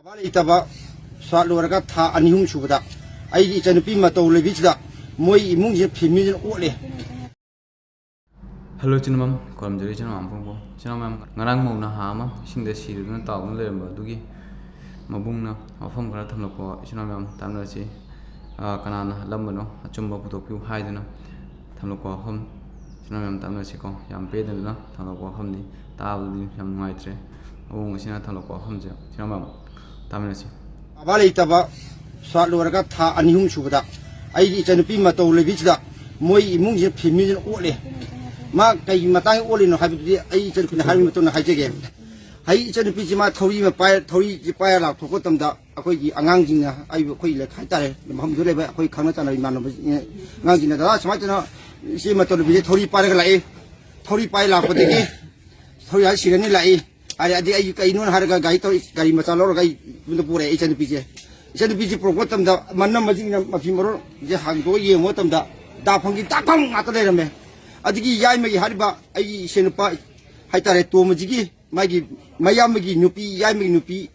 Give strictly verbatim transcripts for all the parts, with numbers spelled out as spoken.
ꯕꯕꯥ ꯂꯩꯇꯕ ꯁ꯭ꯋꯥꯠ ꯂꯣꯏꯔꯒ ꯊꯥ ꯑꯅꯤ ꯑꯍꯨꯝ ꯁꯨꯕꯗ ꯑꯩꯒꯤ ꯏꯆꯟꯅꯨꯄꯤ ꯃꯇꯧ ꯂꯩꯕꯤꯁꯤꯗ ꯃꯣꯏ ꯏꯃꯨꯡꯁꯤꯅ ꯐꯦꯃꯤꯂꯤꯁꯤꯅ ꯑꯣꯠꯂꯦ꯫ ꯍꯜꯂꯣ, ꯏꯆꯤꯟ ꯏꯅꯥꯃ, ꯈꯨꯔꯨꯝꯖꯔꯤ ꯏꯆꯤꯟ ꯏꯅꯥꯃ ꯄꯨꯝꯅꯃꯛꯄꯨ꯫ ꯏꯆꯤꯟ ꯏꯅꯥꯃ ꯃꯌꯥꯝ, ꯉꯔꯥꯡ ꯃꯧ ꯅꯍꯥ ꯑꯃ ꯏꯁꯤꯡꯗ ꯁꯤꯗꯨꯅ ꯇꯥꯎꯗꯨꯅ ꯂꯩꯔꯝꯕ ꯑꯗꯨꯒꯤ ꯃꯕꯨꯡꯅ ꯋꯥꯐꯝ ꯈꯔ ꯊꯝꯂꯛꯄ, ꯏꯆꯤꯟ ꯏꯅꯥꯃ ꯃꯌꯥꯝ ꯇꯥꯟꯅꯔꯁꯤ꯫ ꯑꯥ, ꯀꯅꯥꯅ ꯍꯥꯠꯂꯝꯕꯅꯣ, ꯑꯆꯨꯝꯕ ꯄꯨꯊꯣꯛꯄꯤꯌꯨ ꯍꯥꯏꯗꯨꯅ ꯊꯝꯂꯛꯄ ꯋꯥꯐꯝ, ꯏꯆꯤꯟ ꯏꯅꯥꯃ ꯃꯌꯥꯝ ꯇꯥꯟꯅꯔꯁꯤꯀꯣ꯫ ꯌꯥꯝ ꯄꯦꯟꯗꯗꯅ ꯊꯝꯂꯛꯄ ꯋꯥꯐꯝꯅꯤ, ꯇꯥꯕꯗꯗꯤ ꯌꯥꯝ ꯅꯨꯡꯉꯥꯏꯇ꯭ꯔꯦ꯫ ꯃꯕꯨꯡ ꯑꯁꯤꯅ ꯊꯝꯂꯛꯄ ꯋꯥꯐꯝꯁꯦ, ꯏꯆꯤꯟ ꯏꯅꯥꯃ ꯃꯌꯥꯝ ꯇꯥꯃꯤꯟꯅꯁꯤ꯫ ꯕꯕꯥ ꯂꯩꯇꯕ ꯁ꯭ꯋꯥꯠ ꯂꯣꯏꯔꯒ ꯊꯥ ꯑꯅꯤ ꯑꯍꯨꯝ ꯁꯨꯕꯗ ꯑꯩꯒꯤ ꯏꯆꯟꯅꯨꯄꯤ ꯃꯇꯧ ꯂꯩꯕꯤꯁꯤꯗ ꯃꯣꯏ ꯏꯃꯨꯡꯁꯤꯅ ꯐꯦꯃꯤꯂꯤꯁꯤꯅ ꯑꯣꯠꯂꯦ꯫ ꯃꯥ ꯀꯩꯒꯤ ꯃꯇꯥꯡꯒꯤ ꯑꯣꯠꯂꯤꯅꯣ ꯍꯥꯏꯕꯗꯨꯗꯤ ꯑꯩ ꯏꯆꯟꯅꯨꯄꯤꯅ ꯍꯥꯏꯔꯕ ꯃꯇꯨꯡꯗ ꯍꯥꯏꯖꯒꯦ꯫ ꯑꯩ ꯏꯆꯟꯅꯨꯄꯤꯁꯤ ꯃꯥ ꯊꯧꯔꯤ ꯑꯃ ꯄꯥꯏ-, ꯊꯧꯔꯤꯁꯤ ꯄꯥꯏꯔ ꯂꯥꯛꯊꯣꯛꯄ ꯃꯇꯝꯗ ꯑꯩꯈꯣꯏꯒꯤ ꯑꯉꯥꯡꯁꯤꯡꯅ, ꯑꯩꯕꯨ, ꯑꯩꯈꯣꯏ ꯂꯩꯀꯥꯏ ꯍꯥꯏꯇꯥꯔꯦ, ꯃꯐꯝꯗꯨꯗ ꯂꯩꯕ ꯑꯩꯈꯣꯏ ꯈꯪꯅ ꯆꯥꯟꯅꯕ ꯏꯃꯥꯟꯅꯕ ꯑꯉꯥꯡꯁꯤꯡꯅ, "ꯗꯗꯥ, ꯁꯨꯃꯥꯏꯅ ꯇꯧꯅ ꯏꯆꯦ ꯃꯇꯧ ꯂꯩꯕꯤꯁꯦ ꯊꯧꯔꯤ ꯄꯥꯏꯔꯒ ꯂꯥꯛꯏ, ꯊꯧꯔꯤ ꯄꯥꯏꯔ ꯂꯥꯛꯄꯗꯒꯤ ꯊꯧꯔꯤ ꯍꯥꯏꯔ ꯁꯤꯔꯅꯤ ꯂꯥꯛꯏ" ꯍꯥꯏꯔꯦ꯫ ꯑꯗꯩ ꯑꯩ ꯀꯩꯅꯣꯅ ꯍꯥꯏꯔꯒ ꯒꯥꯔꯤ ꯇꯧꯔ, ꯒꯥꯔꯤ ꯃꯆꯥ ꯂꯧꯔꯒ ꯑꯩ ꯌꯨꯝꯗ ꯄꯨꯔꯛꯑꯦ ꯏꯆꯟꯅꯨꯄꯤꯁꯦ꯫ ꯏꯆꯟꯅꯨꯄꯤꯁꯦ ꯄꯨꯔꯛꯄ ꯃꯇꯝꯗ ꯃꯅꯝ ꯃꯁꯤꯡꯅ ꯃꯐꯤ ꯃꯔꯣꯟꯁꯦ ꯍꯥꯡꯗꯣꯛꯑ ꯌꯦꯡꯕ ꯃꯇꯝꯗ ꯗꯥꯛꯐꯝꯒꯤ ꯗꯥꯛꯐꯝ ꯉꯥꯛꯇ ꯂꯩꯔꯝꯃꯦ꯫ ꯑꯗꯒꯤ ꯌꯥꯏꯃꯒꯤ ꯍꯥꯏꯔꯤꯕ ꯑꯩꯒꯤ ꯏꯆꯦ ꯅꯨꯄꯥ ꯍꯥꯏꯇꯥꯔꯦ, ꯇꯣꯝꯕꯁꯤꯒꯤ ꯃꯥꯒꯤ ꯃꯌꯥꯝꯕꯒꯤ ꯅꯨꯄꯤ, ꯌꯥꯏꯃꯒꯤ ꯅꯨꯄꯤ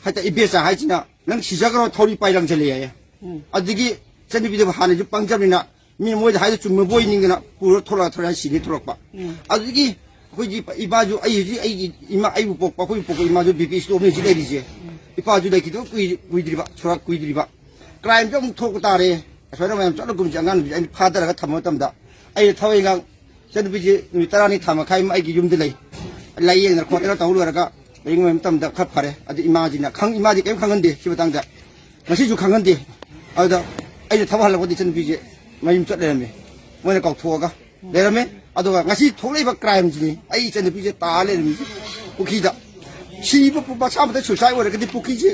ꯍꯥꯏꯇꯥꯔꯦ, ꯏꯕꯦꯆꯥ ꯍꯥꯏꯁꯤꯅ, "ꯅꯪ ꯁꯤꯖꯈ꯭ꯔꯣ, ꯊꯧꯔꯤ ꯄꯥꯏ ꯂꯪꯁꯤꯜꯂꯦ" ꯍꯥꯏꯌꯦ꯫ ꯎꯝ꯫ ꯑꯗꯒꯤ ꯏꯆꯟꯅꯨꯄꯤꯗꯨ ꯍꯥꯟꯅꯁꯨ ꯄꯪꯖꯕꯅꯤꯅ ꯃꯤ ꯃꯣꯏꯗ ꯍꯥꯏꯗꯣ ꯆꯨꯝꯃꯕꯣꯏ ꯅꯤꯡꯗꯅ ꯄꯨꯔ ꯊꯣꯛꯂꯛꯑ ꯊꯣꯔꯛꯑ ꯁꯤꯗꯤ ꯊꯣꯛꯂꯛꯄ꯫ ꯎꯝ꯫ ꯑꯗꯨꯗꯒꯤ ꯑꯩꯈꯣꯏꯒꯤ ꯏꯄꯥꯁꯨ, ꯑꯩ ꯍꯧꯖꯤꯛ ꯑꯩꯒꯤ ꯏꯃꯥ, ꯑꯩꯕꯨ ꯄꯣꯛꯄ, ꯑꯩꯈꯣꯏꯕꯨ ꯄꯣꯛꯄ ꯏꯃꯥꯁꯨ ꯕꯤ ꯄꯤ ꯏꯁꯇꯣꯛꯅꯤ ꯍꯧꯖꯤꯛ ꯂꯩꯔꯤꯁꯦ꯫ ꯎꯝ꯫ ꯏꯄꯥꯁꯨ ꯂꯩꯈꯤꯗꯕ ꯀꯨꯏ-, ꯀꯨꯏꯗ꯭ꯔꯤꯕ, ꯁꯣꯔꯥ ꯀꯨꯏꯗ꯭ꯔꯤꯕ꯫ ꯀ꯭ꯔꯥꯏꯝꯁꯨ ꯑꯃꯨꯛ ꯊꯣꯛꯄ ꯇꯥꯔꯦ꯫ ꯑꯁꯨꯃꯥꯏꯅ ꯃꯌꯥꯝ ꯆꯠꯂꯒꯨꯝꯁꯦ, ꯑꯉꯥꯡ ꯅꯨꯄꯤꯁꯦ ꯑꯩꯅ ꯐꯥꯗꯔꯒ ꯊꯝꯕ ꯃꯇꯝꯗ ꯑꯩꯅ ꯊꯋꯥꯏ ꯏꯟꯈꯥꯡ, ꯏꯆꯟꯅꯨꯄꯤꯁꯦ ꯅꯨꯃꯤꯠ ꯇꯔꯥꯅꯤ ꯊꯥ ꯃꯈꯥꯏ ꯑꯃ ꯑꯩꯒꯤ ꯌꯨꯝꯗ ꯂꯩ꯫ ꯂꯥꯏꯌꯦꯡꯗꯅ ꯈꯣꯠꯇꯅ ꯇꯧ ꯂꯣꯏꯔꯒ ꯂꯥꯏꯌꯦꯡꯕ ꯃꯇꯝꯗ ꯈꯔ ꯐꯔꯦ꯫ ꯑꯗꯨ ꯏꯃꯥꯁꯤꯅ ꯈꯪ-, ꯏꯃꯥꯗꯤ ꯀꯔꯤꯝ ꯈꯪꯍꯟꯗꯦ ꯁꯤ ꯃꯇꯥꯡꯗ꯫ ꯉꯁꯤꯁꯨ ꯈꯪꯍꯟꯗꯦ꯫ ꯑꯗꯨꯗ ꯑꯩꯅ ꯊꯕꯛ ꯍꯜꯂꯛꯄꯗ ꯏꯆꯟꯅꯨꯄꯤꯁꯦ ꯃꯌꯨꯝ ꯆꯠ ꯂꯩꯔꯝꯃꯦ꯫ ꯃꯣꯏꯅ ꯀꯧꯊꯣꯛꯑꯒ ꯂꯩꯔꯝꯃꯦ꯫ ꯑꯗꯨꯒ ꯉꯁꯤ ꯊꯣꯛꯂꯛꯏꯕ ꯀ꯭ꯔꯥꯏꯝꯁꯤꯅꯤ ꯑꯩ ꯏꯆꯟꯅꯨꯄꯤꯁꯦ ꯇꯥ ꯂꯩꯔꯝꯃꯤꯁꯦ ꯄꯨꯈ꯭ꯔꯤꯗ꯫ ꯁꯤꯕ ꯄꯨ-, ꯃꯁꯥ ꯃꯊꯟ ꯁꯨꯏꯁꯥꯏꯠ ꯑꯣꯏꯔꯒꯗꯤ ꯄꯨꯈ꯭ꯔꯤꯁꯦ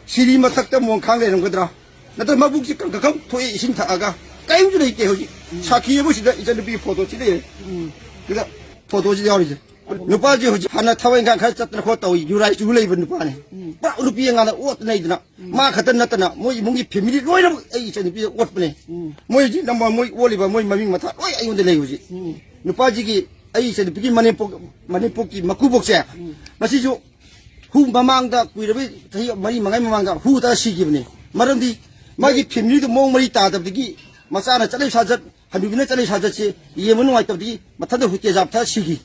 ꯁꯤꯔꯤ ꯃꯊꯛꯇ ꯃꯣꯟꯈꯥꯡ ꯂꯩꯔꯝꯒꯗ꯭ꯔꯥ? ꯅꯠꯇ꯭ꯔ ꯃꯕꯨꯛꯁꯦ ꯀꯪ-, ꯀꯪ ꯊꯣꯛꯑꯦ ꯏꯁꯤꯡ ꯊꯛꯑꯒ꯫ ꯀꯔꯤꯝꯁꯨ ꯂꯩꯇꯦ ꯍꯧꯖꯤꯛ꯫ ꯎꯝ꯫ ꯁꯥꯈꯤ ꯑꯃ ꯁꯤꯗ ꯏꯆꯟꯅꯨꯄꯤꯒꯤ ꯐꯣꯇꯣꯁꯤ ꯂꯩꯔꯦ꯫ ꯎꯝ꯫ ꯁꯤꯗ ꯐꯣꯇꯣꯁꯤꯗ ꯌꯥꯎꯔꯤꯁꯦ꯫ ꯅꯨꯄꯥꯁꯦ ꯍꯧꯖꯤꯛ ꯍꯥꯟꯅ ꯊꯕꯛ ꯏꯪꯈꯥꯡ ꯈꯔ ꯆꯠꯇꯅ ꯈꯣꯠ ꯇꯧꯏ, ꯌꯨꯔꯥꯏ ꯆꯨ ꯂꯩꯕ ꯅꯨꯄꯥꯅꯤ꯫ ꯎꯝ꯫ ꯄꯨꯔꯥ ꯅꯨꯄꯤ ꯑꯉꯥꯡꯗ ꯑꯣꯠꯇꯅ ꯂꯩꯗꯅ꯫ ꯎꯝ꯫ ꯃꯥ ꯈꯛꯇ ꯅꯠꯇꯅ ꯃꯣꯏ ꯏꯃꯨꯡꯒꯤ ꯐꯦꯃꯤꯂꯤ ꯂꯣꯏꯅꯃꯛ ꯑꯩ ꯏꯆꯟꯅꯨꯄꯤꯗ ꯑꯣꯠꯄꯅꯦ꯫ ꯎꯝ꯫ ꯃꯣꯏ ꯍꯧꯖꯤꯛ ꯅꯝꯕꯔ ꯃꯣꯏ ꯑꯣꯜꯂꯤꯕ ꯃꯣꯏ ꯃꯃꯤꯡ ꯃꯊꯥ ꯂꯣꯏ ꯑꯩꯉꯣꯟꯗ ꯂꯩ ꯍꯧꯖꯤꯛ꯫ ꯎꯝ꯫ ꯅꯨꯄꯥꯁꯤꯒꯤ ꯑꯩ ꯏꯆꯟꯅꯨꯄꯤꯒꯤ ꯃꯅꯦꯝꯄꯣꯛ-, ꯃꯅꯦꯝꯄꯣꯛꯀꯤ ꯃꯀꯨꯕꯣꯛꯁꯦ, ꯎꯝ꯫ ꯃꯁꯤꯁꯨ ꯍꯨ ꯃꯃꯥꯡꯗ, ꯀꯨꯏꯔꯕ ꯆꯍꯤ ꯃꯔꯤ ꯃꯉꯥꯒꯤ ꯃꯃꯥꯡꯗ ꯍꯨ ꯇꯥꯔ ꯁꯤꯈꯤꯕꯅꯤ꯫ ꯃꯔꯝꯗꯤ ꯃꯥꯒꯤ ꯐꯦꯃꯤꯂꯤꯗꯨ ꯃꯑꯣꯡ ꯃꯔꯤ ꯇꯥꯗꯕꯗꯒꯤ, ꯃꯆꯥꯅ ꯆꯠꯂꯤꯕ ꯁꯥꯖꯠ, ꯍꯅꯨꯕꯤꯅ ꯆꯠꯂꯤꯕ ꯁꯥꯖꯠꯁꯦ ꯌꯦꯡꯕ ꯅꯨꯡꯉꯥꯏꯇꯕꯗꯒꯤ ꯃꯊꯟꯇ ꯍꯨ ꯇꯦꯖꯥꯕ ꯊꯛꯑ ꯁꯤꯈꯤ꯫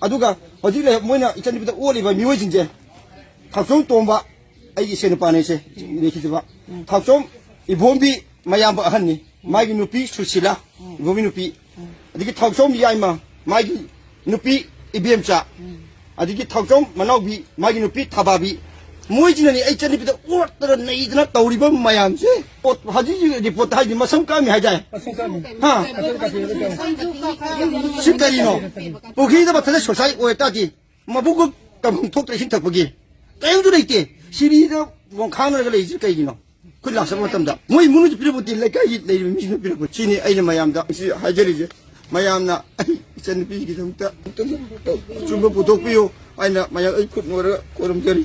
ꯑꯗꯨꯒ ꯍꯧꯖꯤꯛ ꯂꯩ-, ꯃꯣꯏꯅ ꯏꯆꯟꯅꯨꯄꯤꯗ ꯑꯣꯜꯂꯤꯕ ꯃꯤꯑꯣꯏꯁꯤꯡꯁꯦ, ꯊꯥꯎꯆꯣꯝ ꯇꯣꯝꯕ, ꯑꯩꯒꯤ ꯏꯆꯦ ꯅꯨꯄꯥꯅꯦ ꯏꯆꯦ, ꯂꯩꯈꯤꯗꯕ꯫ ꯊꯥꯎꯆꯣꯝ ꯏꯕꯣꯝꯕꯤ, ꯃꯌꯥꯝꯕ ꯑꯍꯟꯅꯤ, ꯃꯥꯒꯤ ꯅꯨꯄꯤ ꯁꯨꯁꯤꯂꯥ, ꯏꯕꯣꯝꯕꯤ ꯅꯨꯄꯤ, ꯑꯗꯒꯤ ꯊꯥꯎꯆꯣꯝ ꯌꯥꯏꯃ, ꯃꯥꯒꯤ ꯅꯨꯄꯤ ꯏꯕꯦꯝꯆꯥ, ꯑꯗꯒꯤ ꯊꯥꯎꯆꯣꯝ ꯃꯅꯥꯎꯕꯤ, ꯃꯥꯒꯤ ꯅꯨꯄꯤ ꯊꯕꯥꯕꯤ, ꯃꯣꯏꯁꯤꯅꯅꯤ ꯑꯩ ꯏꯆꯟꯅꯨꯄꯤꯗ ꯑꯣꯠꯇꯅ ꯅꯩꯗꯅ ꯇꯧꯔꯤꯕ ꯃꯌꯥꯝꯁꯦ꯫ ꯑꯣꯠ-, ꯍꯧꯖꯤꯛ ꯍꯧꯖꯤꯛ ꯔꯤꯄꯣꯔꯠꯇ ꯍꯥꯏꯗꯤ ꯃꯁꯝ ꯀꯛꯑꯝꯃꯤ ꯍꯥꯏꯗꯥꯏ? ꯃꯁꯝ ꯀꯛꯑꯝꯃꯤ꯫ ꯍꯥ? ꯃꯁꯝ ꯀꯛꯑꯝꯃꯤ꯫ ꯁꯤ ꯀꯔꯤꯅꯣ? ꯄꯨꯈ꯭ꯔꯤꯗ ꯃꯊꯟꯇ ꯁꯨꯁꯥꯏꯠ ꯑꯣꯏ ꯇꯥꯔꯗꯤ ꯃꯕꯨꯛ ꯀꯪꯐꯝ ꯊꯣꯛꯇ꯭ꯔꯦ ꯏꯁꯤꯡ ꯊꯛꯄꯒꯤ꯫ ꯀꯔꯤꯝꯁꯨ ꯂꯩꯇꯦ꯫ ꯁꯤꯔꯤꯗ ꯈꯣꯡꯈꯥꯡꯅꯔꯒ ꯂꯩꯔꯤꯁꯤ ꯀꯩꯒꯤꯅꯣ? ꯑꯩꯈꯣꯏ ꯂꯥꯛꯆꯕ ꯃꯇꯝꯗ ꯃꯣꯏ ꯏꯃꯨꯡꯅꯁꯨ ꯄꯤꯔꯛꯄ ꯅꯠꯇꯦ, ꯂꯩꯀꯥꯏꯒꯤ ꯂꯩꯔꯤꯕ ꯃꯤꯁꯤꯡꯅ ꯄꯤꯔꯛꯄ꯫ ꯁꯤꯅꯤ ꯑꯩꯅ ꯃꯌꯥꯝꯗ ꯁꯤ ꯍꯥꯏꯖꯔꯤꯁꯦ꯫ ꯃꯌꯥꯝꯅ ꯑꯩ ꯏꯆꯟꯅꯨꯄꯤꯒꯤꯗꯃꯛꯇ ꯑꯆꯨꯝꯕ ꯄꯨꯊꯣꯛꯄꯤꯌꯨ ꯍꯥꯏꯅ ꯃꯌꯥꯝ ꯑꯩ ꯈꯨꯠ ꯅꯣꯏꯔꯒ ꯈꯣꯏꯔꯝꯖꯔꯤ꯫